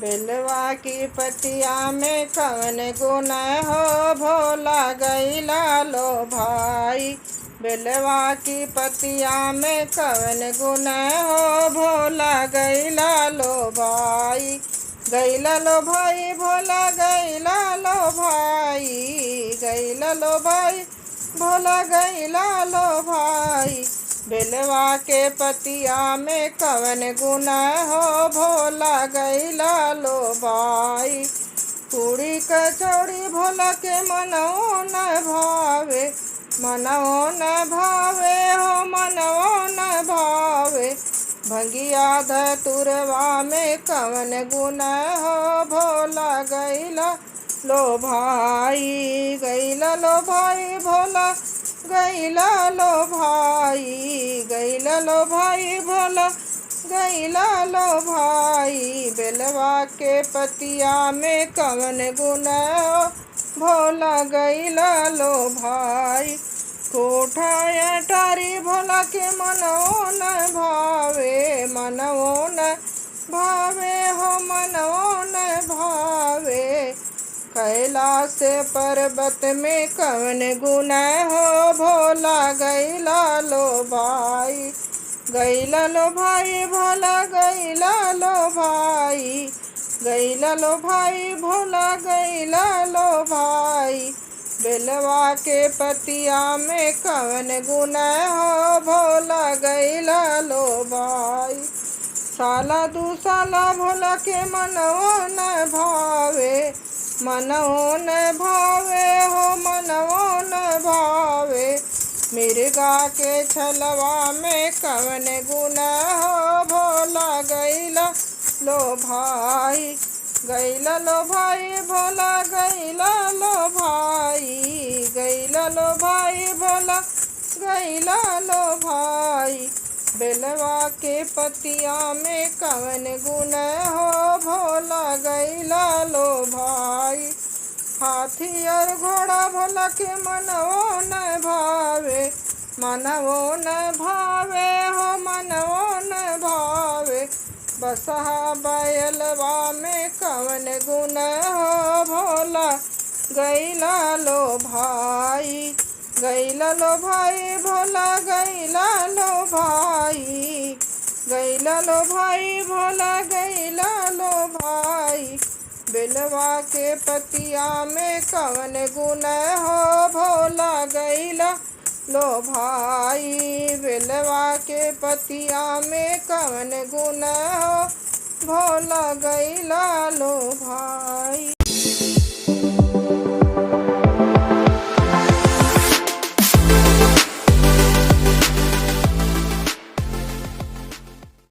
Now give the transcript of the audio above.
बेलवा की पतिया में कवन गुण हो भोला गैला लो भाई। बेलवा की पतिया में कवन गुण हो भोला गैला लो भाई। गैला लो भाई भोला गैला लो भाई, गैला लो भाई भोला गैला लो भाई। बेलवा के पतिया में कवन गुण हो भोला गैला लो भाई। पूड़ी कचौड़ी भोला के मनो न भावे, मनो न भावे हो मनो न भावे। भंगिया धतुरवा में कवन गुण हो भोला गैला लो भाई। गैला लो भाई भोला गैला लो भाई, गैला लो भाई भोला गैला लो भाई। बेलवा के पतिया में कवन गुण हो भोला गैला लो भाई। कोठा अटारी भोला के मनो न भावे, मनो न भावे हो मनो न भावे। कैलाश पर्वत में कवन गुण हो भोला गैला लो भाई। गैला लो भाई भोला गैला लो भाई, गैला लो भाई भोला गैला लो भाई। बेलवा के पतिया में कवन गुण हो भोला गैला लो भाई। साला दू साला भोला के मनो न भावे, मनो न भावे हो मनो न भावे। मिर्गा के छलवा में कवन गुण हो भोला गैला लो भाई। गैला लो भाई भोला गैला लो भाई, गैला लो भाई भोला गैला लो भाई। बेलवा के पतिया में कवन गुण हो भोला गैला लो भाई। हाथी और घोड़ा भोला के मनो न भावे, मनवो न भावे हो मनवो न भावे। बसहा बैलवा में कवन गुण हो भोला गैला लो भाई। गैला लो भाई भोला गैला लो भाई, गैला लो भाई भोला गैला लो भाई। बेलवा के पतिया में कवन गुण हो भोला गैला लो भाई। बेलवा के पतिया में कवन गुण हो भोला गैला लो भाई।